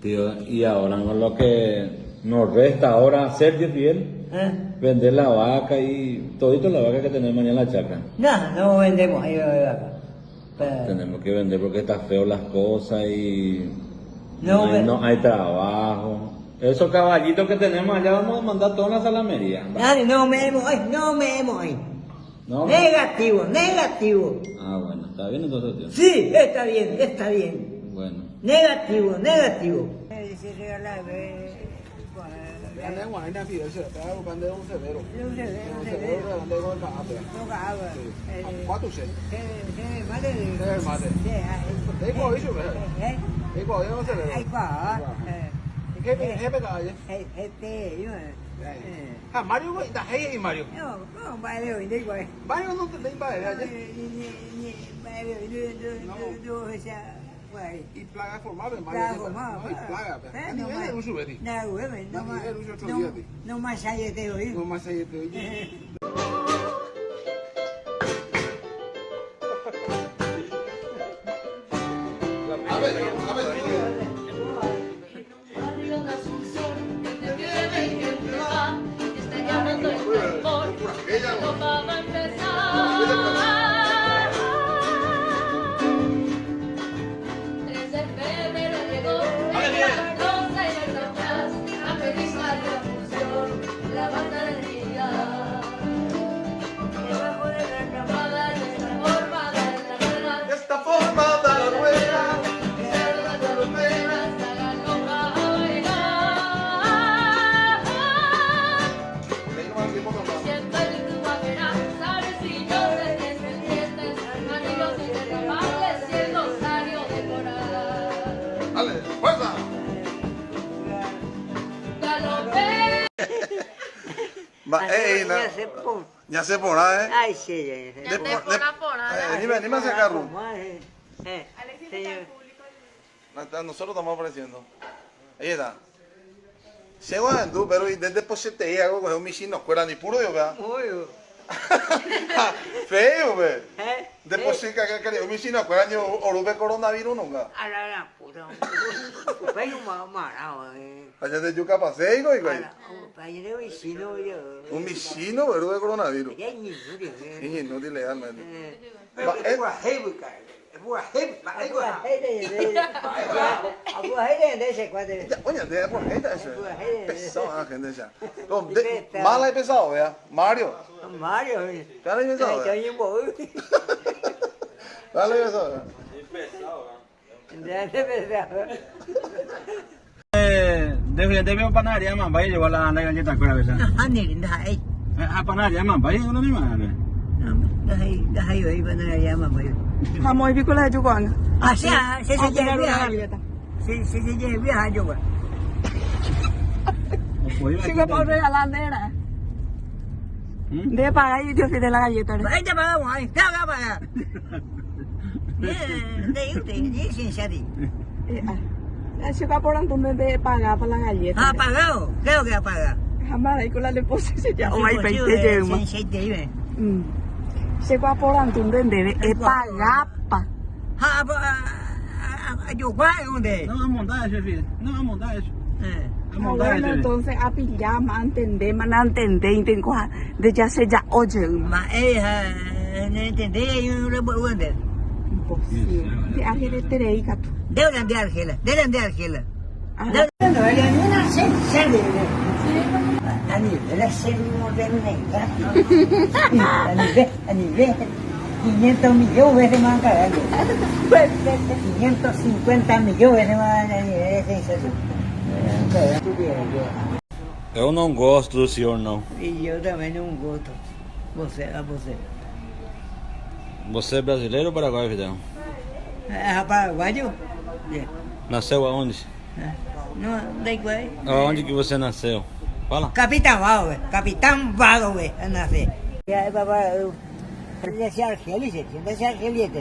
Tío, y ahora con lo que nos resta ahora hacer, tío Fidel, ¿Eh? vender la vaca y todito la vaca que tenemos allá en la chacra. No, no vendemos ahí la vaca. Pero- Tenemos que vender porque está feo las cosas y No, no, hay, ve- no hay trabajo. Esos caballitos que tenemos allá vamos a mandar toda la salamería. Dale, no me voy, no me voy. ¿No? Negativo, negativo. Ah, bueno, está bien entonces, tío. Sí, está bien, está bien. Bueno. Negativo, negativo. Ha, Mario, ndaha'éi Mario. Mario no te mba'eve aje. Y plaga formable, Mario. No, y plaga. A nivel de uso, Betty. No más hay de oír. No más ahí te oye. Barrio de Asunción, que te viene y que te va, está llamando el tambor, la copa va a empezar. 3 de febrero llegó, el gran rosa y el atrás, a pedir la función, la banda del día. Debajo de la ramada ya está formada la rueda. Está formada la rueda. Hasta la copa a bailar. Siempre tu guapera, sabes si yo te sientes, amigos inderrobables y el rosario de coral. Dale, fuerza. Galope. Mba'e hína. Ñasẽ porã, eh. Ay, sí, ya, ya. Ni me hace carro. Señor. Nosotros estamos apareciendo. Ahí está. Se guandú, pero desde posete hago con un misil no cuera ni puro yo vea. Uy, Feo, ve. ¿eh? De posete que que un misil no cuera ni orupe coronavirus nunca. A la gran puta. Upéi marao, eh. Allá de yuca paseigo y güey. Upéi de vecino yo. Un misil no orupe coronavirus. Ya ni inútil. Es inútil legalmente. Pero eh. Ya, oye, de por gente eso. Pesado la gente ya. No, de- Mala y pesado, vea. Mario. Mario. Dale y pesado, vea. Dale y pesado, vea. De frente veo panadería, man, vaya a llevar la la galleta afuera, ¿verdad? A panadería, man, vaya una misma. Jamón y pícola de yucón. Ah, sí, sí, sí, Sí, sí, sí, sí, viaja yo. Sí, que puedo regalar nera. De pagar y yo de la galleta. Ahí te pagamos, ahí te va a pagar. De usted, de Se va por entonces de pagar para la galleta. Ha pagado, creo que ha pagado. Jamás ahí con la depósito ya. O ahí peite lleva. Se va por entonces de pagar pa. Ha, yo pago dónde. No, a montar eso, Fidel. No, a montar eso. A montar Bueno, eso. entonces a pillar, más entender, más entender, intento de ya se ya oye. Ma, eh, no entendí, yo no lo puedo entender. Imposible. De Argelia terei gato. Deben de Argela, deben de Argela. Ah. No, no sé, sabe. A nivel hacer un modelo negativo. A nivel, a nivel 500 millones de más cagando. 550 millones de más a nivel de sensación. Eu não gosto do senhor, não. E eu também não gosto. Você, a você. Você é brasileiro ou paraguaio, Fidel? É paraguaio? É. Nasceu aonde? Não, da igual. Aonde que você nasceu? Fala. Capitán Vago, güey. Capitán Vago, güey. Nace. Ya, papá, decía Argelia, decía Argelia.